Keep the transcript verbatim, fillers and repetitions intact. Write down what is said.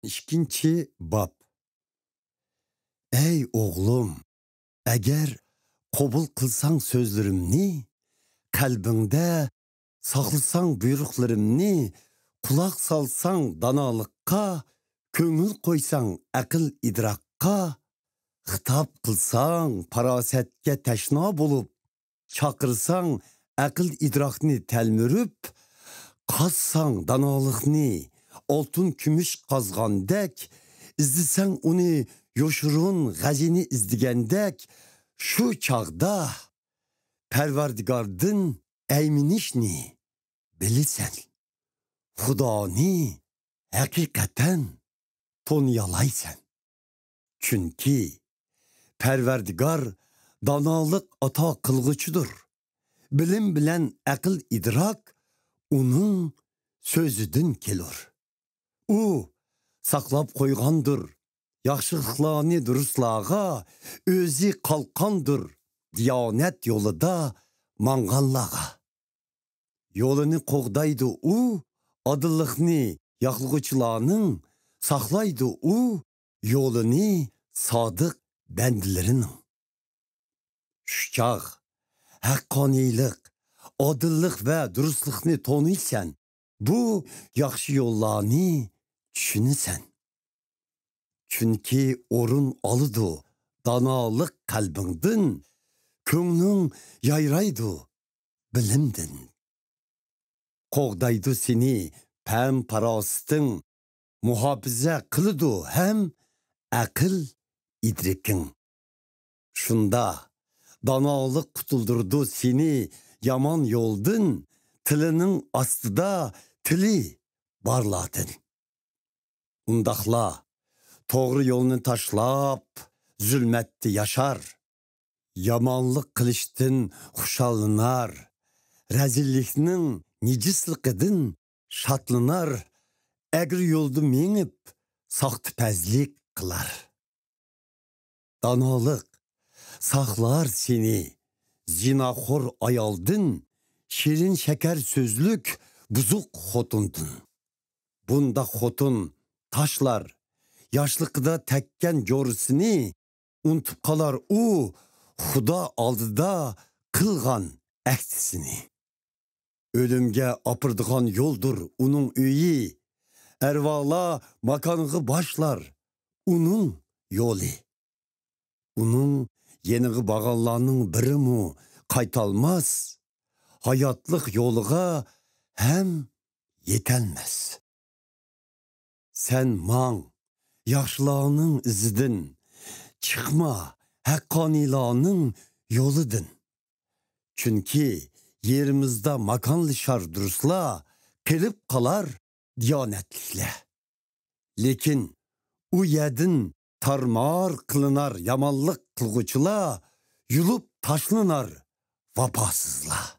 ئىككىنچى باب. ئەي ئوغلۇم، ئەگەر قوبۇل قىلساڭ سۆزلىرىمنى، قەلبىڭدە ساقلىساڭ بۇيرۇقلىرىمنى، قۇلاق سالساڭ دانالىققا، كۆڭۈل قويساڭ ئەقىل ئىدراكقا، خىتاب قىلساڭ پاراسەتكە تەشنا بولۇپ، چاقىرساڭ ئەقىل ئىدراكنى تەلمۈرۈپ، قازساڭ دانالىقنى ئالتۇن كۈمۈش قازغاندەك، ئىزدىسەڭ ئۇنى يوشۇرۇن غەزىنە ئىزدىگەندەك، شۇ چاغدا پەرۋەردىگاردىن ئەيمىنىشنى بىلىسەن. خۇدانى ھەقىقەتەن تونۇيالايسەن. چۈنكى پەرۋەردىگار دانالىق ئاتا قىلغۇچىدۇر. بىلىم بىلەن ئەقىل ئىدراك ئۇنىڭ سۆزىدىن كېلۇر. ئۇ ساقلاپ قويغاندۇر ياخشىلىقلارنى دۇرۇسلارغا، ئۆزى قالقاندۇر دىيانەت يولىدا ماڭغانلارغا. يولىنى قوغدايدۇ ئۇ ئادىللىقنى ياقلىغۇچىلارنىڭ، ساقلايدۇ ئۇ يولىنى سادىق بەندىلىرىنىڭ. شۇ چاغ ھەققانىيلىق، ئادىللىق ۋە دۇرۇسلۇقنى تونۇيسەن، بۇ ياخشى يوللارنى چۈشىنىسەن. چۈنكى ئورۇن ئالىدۇ دانالىق قەلبىڭدىن، كۆڭلۈڭ يايرايدۇ بىلىمدىن. قوغدايدۇ سېنى پەم-پاراسىتىڭ، مۇھاپىزە قىلىدۇ ھەم ئەقىل-ئىدرىكىڭ. شۇندا دانالىق قۇتۇلدۇرىدۇ سېنى يامان يولدىن، تىلىنىڭ ئاستىدا تىلى بارلاردىن. ئۇنداقلا توغرا يولنى تاشلاپ، زۇلمەتتە ياشار. يامانلىق قىلىشتىن خۇشاللىنار، رەزىللىكنىڭ نىجىسلىقىدىن شادلىنار، ئەگرى يولدا مېڭىپ، ساختىپەزلىك قىلار. دانالىق ساقلار سېنى زىناخور ئايالدىن، شېرىن شەكەر سۆزلۈك بۇزۇق خوتۇندىن. بۇنداق خوتۇن تاشلار ياشلىقىدا تەگكەن جورىسىنى، ئۇنتۇپ قالار ئۇ خۇدا ئالدىدا قىلغان ئەھدىسىنى. ئۆلۈمگە ئاپىرىدىغان يولدۇر ئۇنىڭ ئۆيى، ئەرۋالار ماكانغا باشلار ئۇنىڭ يولى. ئۇنىڭ يېنىغا بارغانلارنىڭ بىرىمۇ قايتالماس، ھاياتلىق يولىغا ھەم يېتەلمەس. سەن ماڭ ياخشىلارنىڭ ئىزىدىن، چىقما ھەققانىيلارنىڭ يولىدىن. چۈنكى يېرىمىزدا ماكانلىشار دۇرۇسلار، قېلىپ قالار دىيانەتلىكلەر. لېكىن ئۇ يەردىن تارمار قىلىنار يامانلىق قىلغۇچىلار، يۇلۇپ تاشلىنار ۋاپاسىزلار.